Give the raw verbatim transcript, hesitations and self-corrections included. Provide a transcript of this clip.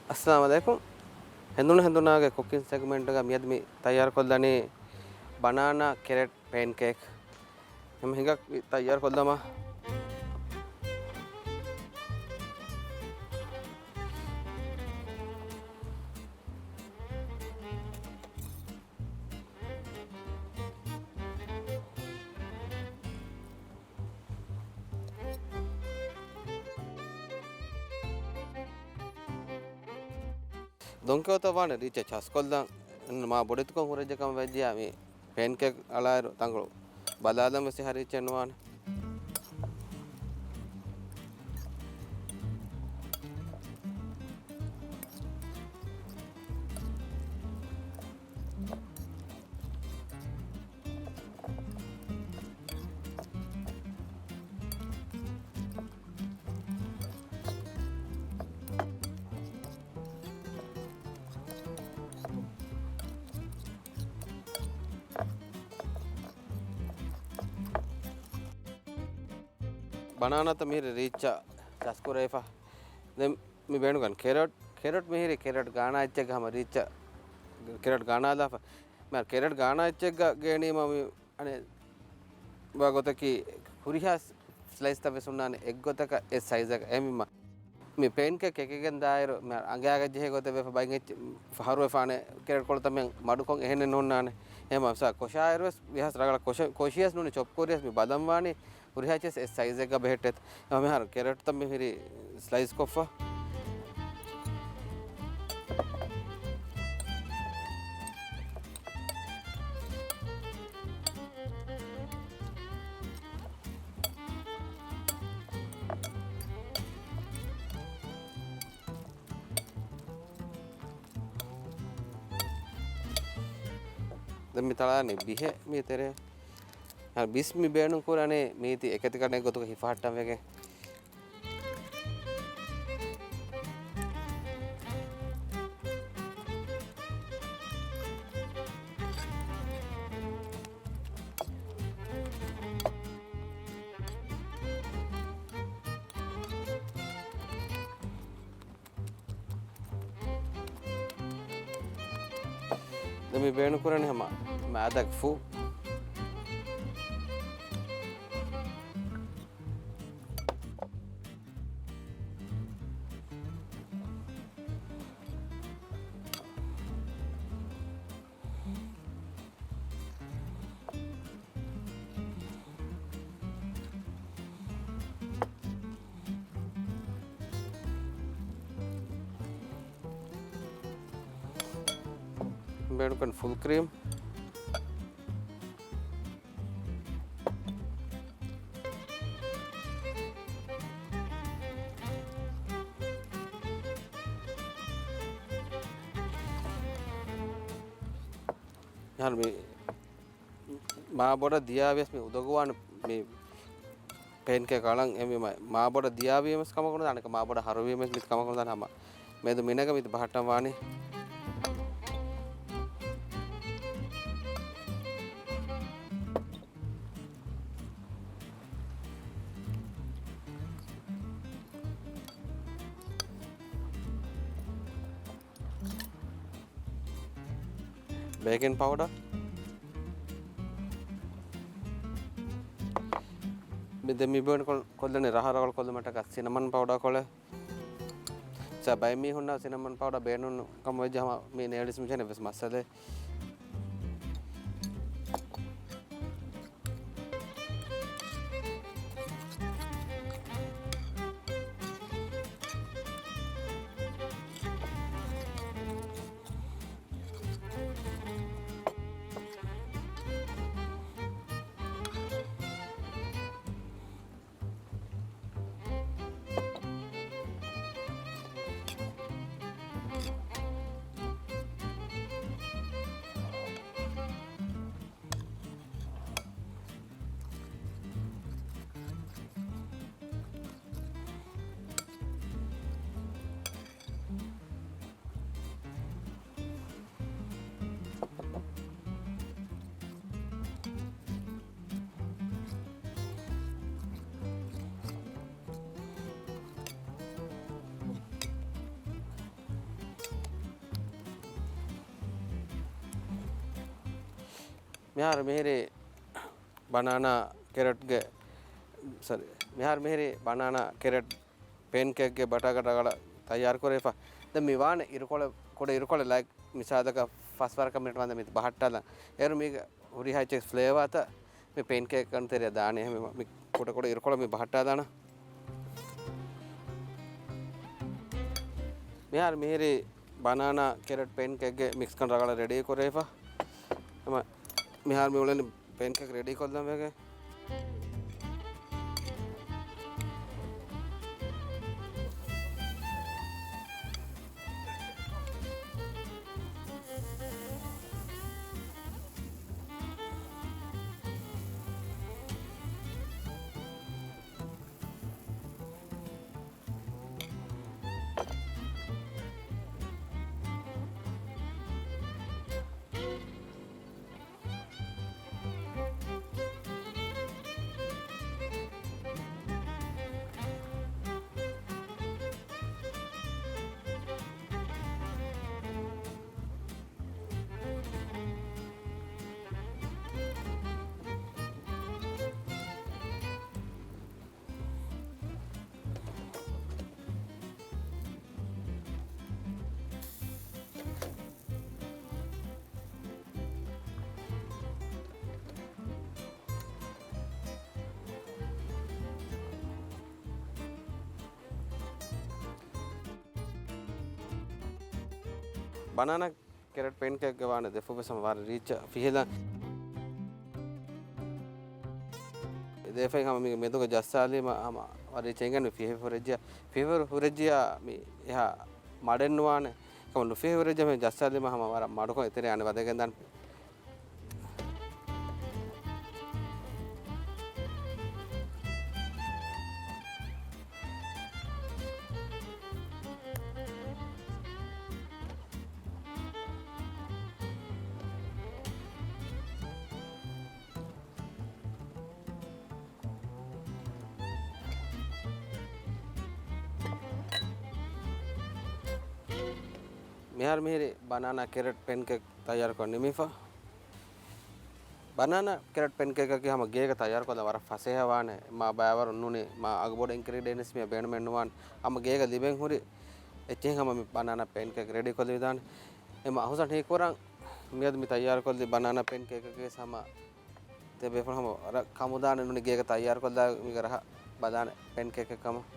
އައްސަލާމު ޢަލައިކުމް. ހެނދުނު ހެނދުނާގެ ކުކިން ސެގްމެންޓްގަ މިއަދު މި ތައްޔާރުކޮށްލަނީ ބަނާނާ ކެރެޓް ޕޭންކޭކް. ހަމަ ހިނގާ ތައްޔާރުކޮށްލަމާ. ދޮންކެޔޮތައް ވާނެ ރީއްޗަށް ޗަސްކޮށްލަން. މާ ބޮޑެތިކޮށް ހުރެއްޖެ ކަމަށް ވެއްޖެޔާ މި ޕޭންކޭކް އަޅާއިރު ތަންކޮޅު ބަލާލަން ވެސް އެހާ ރީއްޗެއް ނުވާނެ. ބަނާނާތައް މިހިރީ ރީއްޗަށް ޗަސްކުރެވިފަ. ދެން މި ބޭނުންކަން ކެރޮޓް، ކެރޮޓް މިހިރީ ކެރޮޓް ގާނާ އެއްޗެއްގަ ހަމަ ރީއްޗަށް ކެރޮޓް ގާނާލާފަ. މިހާރު ކެރޮޓް ގާނާ އެއްޗެއްގަ ގޭނީމަ މި އަނެއް ވާ ގޮތަކީ ހުރިހާ ސްލައިސްތައް ވެސް ހުންނާނެ އެއްގޮތަކަށް އެއް ސައިޒަކަށް. އެހެންވީމަ މި ޕޭންކޭކް ކެކިގެން ދާއިރު މި އަނގައިގަ ޖެހޭ ގޮތެއް ވެފަ ބައިން އެއްޗެއް ފަހަރުވެފާނެ ކެރޮޓްކޮޅުތައް މި މަޑުކޮށް އެހެނެއް ނޯންނާނެ. އެހެންވީމަ ކޮށާއިރު ވެސް ވީހާވެސް ރަނގަޅަށް ކޮށި، ކޮށިޔަސް ނޫނީ ޗޮޕް ކުރިޔަސް މި ބަލަން ވާނީ ހުރިހާ އެއްޗެއް އެއް ސައިޒެއްގަ ބެހެއްޓޭތަ. މިހާރު ކެރޮޓްތައް މިހިރީ ސްލައިސް ކޮށްފަ. ދެން މި ތަޅާނީ ބިހެއް މި ތެރޭ. އަ، ބިސް މި ބޭނުން ކުރަނީ މީތި އެކެތި ކަނޑެއް ގޮތުގަ ހިފަހައްޓަން ވެގެން. ދެން މި ބޭނުން ކުރަނީ ހަމަ މައިދާގެ ފޫ. ބޭނުންކަން ފުލް ކްރީމް. އަހަރު މި މާ ބޮޑަށް ދިޔާވިޔަސް މި އުދަގޫވާނެ މި ޕޭންކޭކް އަޅަން. އެހެންވީމަ މާ ބޮޑަށް ދިޔާވީމަސް ކަމަކު ނުދާނެ، މާ ބޮޑަށް ހަރުވީމަސް މި ކަމަކު ނުދާނެ. ހަމަ މެދު މިނަގަ މިތި ބަހައްޓަން ވާނީ. ބޭކިން ޕައުޑަ. މި ދެ މި ބޭނުން ކޮށް، ކޮށްލަނީ ރަހަ ރަނގަޅު ކޮށްލުމަށްޓަކާ ސިނަމަން ޕައުޑަ ކޮޅެއް. ސަ ބައެއް މީހުންނަށް ސިނަމަން ޕައުޑަ ބޭނުން ކަމަށް ވެއްޖެ ހަމަ މީ ނޭޅިސް މި ޖެހެނެ ވެސް މައްސަލައެއް. މިހާރު މިހިރީ ބަނާނާ ކެރެޓްގެ، ސޮރީ، މިހާރު މިހިރީ ބަނާނާ ކެރެޓް ޕޭންކޭކްގެ ބަޓާގަ ރަގަޅަށް ތައްޔާރު ކުރެވިފަ. ދެން މި ވާނެ އިރުކޮޅެއް، ކުޑަ އިރުކޮޅެއް ލައިކް މިސާލަކަށް ފަސް ވަރަކަށް މިނެޓް ވަންދެން މި ބަހައްޓާލަން. އޭރު މީގަ ހުރިހާ އެއްޗެއް ފްލޭވާތައް މި ޕޭންކޭކް ކަންތެރިއަށް ދާނެ. އެހެންވީމަ މި ކުޑަ ކުޑަ އިރުކޮޅަށް މި ބަހައްޓާލާނަން. މިހާރު މިހިރީ ބަނާނާ ކެރެޓް ޕޭންކޭކްގެ މިކްސްކަން ރަގަޅަށް ރެޑީ ކުރެވިފަ. ހަމަ މިހާރު މި އުޅެނީ ޕޭންކޭކް ރެޑީ ކޮށްލަން ވެގެން. ބަނާނާ ކެރެޓް ޕޭންކޭކްގެ ވާނެ ދެފުށް ވެސް ހަމަ ވަރަށް ރީއްޗަށް ފިހިލަން. ދެފައި ހަމަ މީގެ މެދުގަ ޖައްސާލީމަ ހަމަ ވަރަށް ރީއްޗަށް އެނގޭނެ ފިހި ހުރެއްޖިޔާ. ފިހި ހުރެއްޖިޔާ މި އެހާ މަޑެއް ނުވާނެ. ކަމަށް ނުފިހި ހުރެއްޖިޔާ މި ޖައްސާލީމަ ހަމަ ވަރަށް މަޑުކޮށް އެތެރެ އަނެއް ވަދެގެން ދާނެ. މިހާރު މިހިރީ ބަނާނާ ކެރެޓް ޕޭންކޭކް ތައްޔާރުކޮށް ނިމިފަ. ބަނާނާ ކެރެޓް ޕޭންކޭކަކީ ހަމަ ގޭގަ ތައްޔާރުކޮށްލަން ވަރަށް ފަސޭހަވާނެ. މާ ބައިވަރު ނޫނީ މާ އަގުބޮޑު އިންގްރީޑިއެންޓްސް މިއަށް ބޭނުމެއް ނުވާނެ. ހަމަ ގޭގަ ލިބެން ހުރި އެއްޗެހިން ހަމަ މި ބަނާނާ ޕޭންކޭކް ރެޑީ ކޮށްލެވިދާނެ. އެމަ އަހުސަން ހީކުރަން މިއަދު މި ތައްޔާރުކޮށްލި ބަނާނާ ޕޭންކޭކަކީ ހަމަ ތިޔަބޭފުޅުން ހަމަ ވަރަށް ކަމުދާނެ ނޫނީ ގޭގަ ތައްޔާރުކޮށްލާ މީގެ ރަހަ ބަލާނެ ޕޭންކޭކެއް ކަމަށް.